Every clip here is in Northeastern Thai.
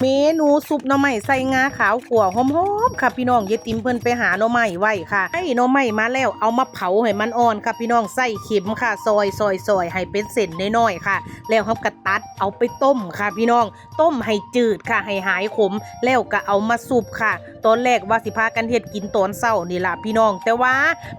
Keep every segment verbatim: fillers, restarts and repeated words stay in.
เมนูซุปหน่อไม้ใส่งาขาวขั่วหอมๆค่ะพี่น้อง ยายติ๋มเพิ่นไปหาหน่อไม้ไว้ค่ะ ได้หน่อไม้มาแล้วเอามาเผาให้มันอ่อนค่ะพี่น้อง ใส่เข็มค่ะ ซอยซอยซอยให้เป็นเส้นน้อยๆค่ะ แล้วเฮาก็ตัดเอาไปต้มค่ะพี่น้อง ต้มให้จืดค่ะ ให้หายขม แล้วก็เอามาซุปค่ะ ตอนแรกว่าสิพากันเฮ็ดกินตอนเช้านี่ล่ะพี่น้อง แต่ว่า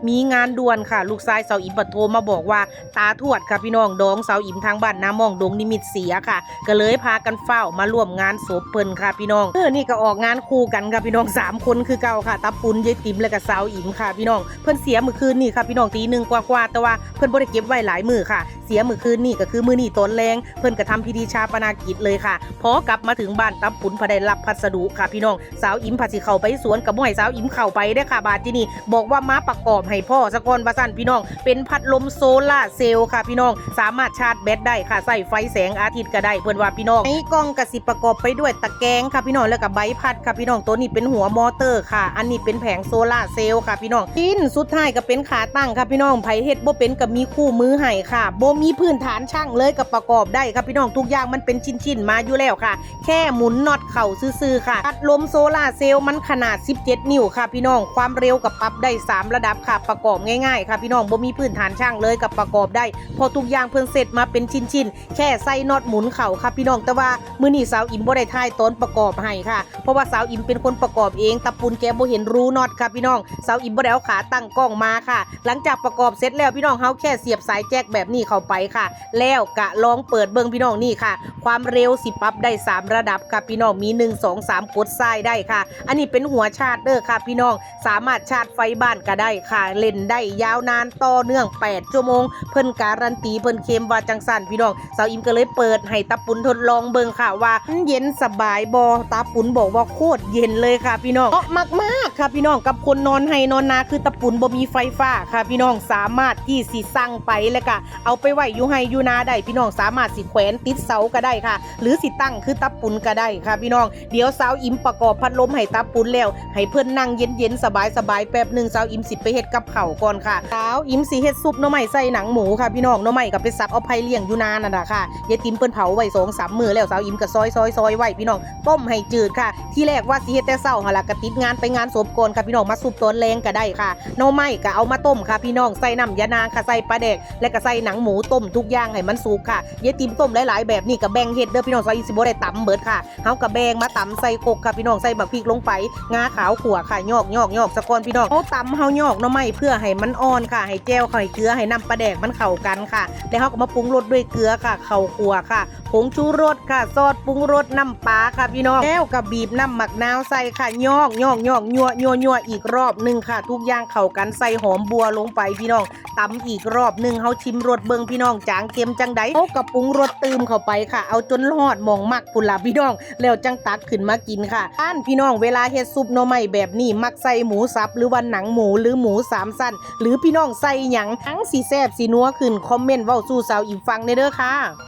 มีงานด่วนค่ะ ลูกชายสาวอิ๋มบัดโทรมาบอกว่า ตาทวดค่ะพี่น้อง ดองสาวอิ๋มทางบ้านนามองดงนิมิตเสียค่ะ ก็เลยพากันฟ้าวมาร่วมงานศพเพิ่นค่ะพี่น้อง เออ นี่ก็ออกงานคู่กันค่ะพี่น้อง สามคนคือเก่าค่ะ ตาปุน ยายติ๋ม และก็สาวอิ๋มค่ะพี่น้อง เพิ่นเสียมื้อคืนนี่ค่ะพี่น้อง ตีหนึ่งกว่าๆ แต่ว่าเพิ่นบ่ได้เก็บไว้หลายมื้อค่ะ เสียมื้อคืนนี่ก็คือมื้อนี้ตอนแลง เพิ่นก็ทำพิธีฌาปนกิจเลยค่ะ พอกลับมาถึงบ้านตาปุนพอได้รับพัสดุค่ะพี่น้อง สาวอิ๋มพาสิเข้าไปสวน ก็บ่ให้สาวอิ๋มเข้าไปเด้อค่ะ บาดที่นี่บอกว่ามาประกอบให้พ่อซะก่อนว่าซั่นพี่น้อง เป็นพัดลมโซลาร์เซลล์ค่ะพี่น้อง สามารถชาร์จแบตได้ค่ะ ใส่ไฟแสงอาทิตย์ก็ได้ เพิ่นว่าพี่น้อง ในกล่องก็สิประกอบไปด้วยตะแกรงค่ะพี่น้อง แล้วก็ใบพัดค่ะพี่น้อง ตัวนี้เป็นหัวมอเตอร์ค่ะ อันนี้เป็นแผงโซลาร์เซลล์ค่ะพี่น้อง ชิ้นสุดท้ายก็เป็นขาตั้งค่ะพี่น้อง ไผเฮ็ดบ่เป็นก็มีคู่มือให้ค่ะ บ่มีพื้นฐานช่างเลยก็ประกอบได้ค่ะพี่น้อง ทุกอย่างมันเป็นชิ้นๆมาอยู่แล้วค่ะ แค่หมุนน็อตเข้าซื่อๆค่ะ พัดลมโซลาร์เซลล์มันขนาดสิบเจ็ดนิ้วค่ะพี่น้อง ความเร็วก็ปรับได้สามระดับค่ะ ประกอบง่ายๆค่ะพี่น้อง บ่มีพื้นฐานช่างเลยก็ประกอบได้ เพราะทุกอย่างเพิ่นเซตมาเป็นชิ้นๆ แค่ใส่น็อตหมุนเข้าค่ะพี่น้อง แต่ว่ามื้อนี้สาวอิ๋มบ่ได้ถ่ายตอนประกอบให้ค่ะ เพราะว่าสาวอิ๋มเป็นคนประกอบเอง ตาปุนแกบ่เห็นรูน็อตค่ะพี่น้อง สาวอิ๋มบ่ได้เอาขาตั้งกล้องมาค่ะ หลังจากประกอบเสร็จแล้วพี่น้อง เฮาแค่เสียบสายแจ็คแบบนี้เข้าไปค่ะ แล้วก็ลองเปิดเบิ่งพี่น้อง นี่ค่ะ ความเร็วสิปรับได้สามระดับค่ะพี่น้อง มีหนึ่ง สอง สาม กดซ้ายได้ค่ะ อันนี้เป็นหัวชาร์จเด้อค่ะพี่น้อง สามารถชาร์จไฟบ้านก็ได้ค่ะ เล่นได้ยาวนานต่อเนื่องแปดชั่วโมง เพิ่นการันตี เพิ่นเคลมว่าจังซั่นพี่น้อง สาวอิ๋มก็เลยเปิดให้ตาปุนทดลองเบิ่งค่ะว่ามันเย็นสบายบ่ ตาปุนบอกว่าโคตรเย็นเลยค่ะพี่น้อง เหมาะมากๆค่ะพี่น้อง กับคนนอนไฮ่นอนนา คือตาปุนบ่มีไฟฟ้าค่ะพี่น้อง สามารถที่สิสั่งไปแล้วก็เอาไปไว้อยู่ไฮ่อยู่นาได้พี่น้อง สามารถสิแขวนติดเสาก็ได้ค่ะ หรือสิตั้งคือตาปุนก็ได้ค่ะพี่น้อง เดี๋ยวสาวอิ๋มประกอบพัดลมให้ตาปุนแล้ว ให้เพิ่นนั่งเย็นๆสบายๆแป๊บหนึ่ง สาวอิ๋มสิไปเฮ็ดกับข้าวก่อนค่ะ สาวอิ๋มสิเฮ็ดซุปหน่อไม้ใส่หนังหมูค่ะพี่น้อง หน่อไม้ก็ไปสับเอาไผ่เลี้ยงอยู่นานั่นล่ะค่ะ ยายติ๋มเพิ่นเผาไว้สองสามมื้อแล้ว สาวอิ๋มก็ซอยๆๆไว้พี่น้อง ต้มให้จืดค่ะ ทีแรกว่าสิเฮ็ดแต่เช้าหั่นล่ะ ก็ติดงานไปงานศพก่อนค่ะพี่น้อง มาซุปตอนแลงก็ได้ค่ะ หน่อไม้ก็เอามาต้มค่ะพี่น้อง ใส่น้ำยานางค่ะ ใส่ปลาแดก และก็ใส่หนังหมู ต้มทุกอย่างให้มันสุกค่ะ ยายติ๋มต้มหลายๆแบบนี้ก็แบ่งเฮ็ดเด้อพี่น้อง สาวอิ๋มสิบ่ได้ตำเบิดค่ะ เฮาก็แบ่งมาตำใส่ครกค่ะพี่น้อง ใส่บักพริกลงไป งาขาวขั่วค่ะ ยอกๆๆซะก่อนพี่น้อง เฮาตำเฮายอกหน่อไม้เพื่อให้มันอ่อนค่ะ ให้แจ่ว ให้เกลือ ให้น้ำปลาแดกมันเข้ากันค่ะ แล้วเฮาก็มาปรุงรสด้วยเกลือค่ะ ข้าวขั่วค่ะ ผงชูรสค่ะ ซอสปรุงรส น้ำปลาค่ะพี่น้อง แล้วก็บีบน้ำหมากนาวใส่ค่ะ ยอกๆๆ ยั่วๆๆอีกรอบหนึ่งค่ะ ทุกอย่างเข้ากัน ใส่หอมบัวลงไปพี่น้อง ตำอีกรอบหนึ่ง เฮาชิมรสเบิ่งพี่น้อง จางเค็มจังใด เฮาก็ปรุงรสตื่มเข้าไปค่ะ เอาจนฮอดหม่องมักพุ้นล่ะพี่น้อง แล้วจั่งตักขึ้นมากินค่ะ ท่านพี่น้อง เวลาเฮ็ดซุปหน่อไม้แบบนี้ มักใส่หมูสับ หรือว่าหนังหมู หรือหมูสามชั้น หรือพี่น้องใส่หยัง หยังสิแซ่บสินัวขึ้น คอมเมนต์เว้าสู่สาวอิ๋มฟังแหน่เด้อค่ะ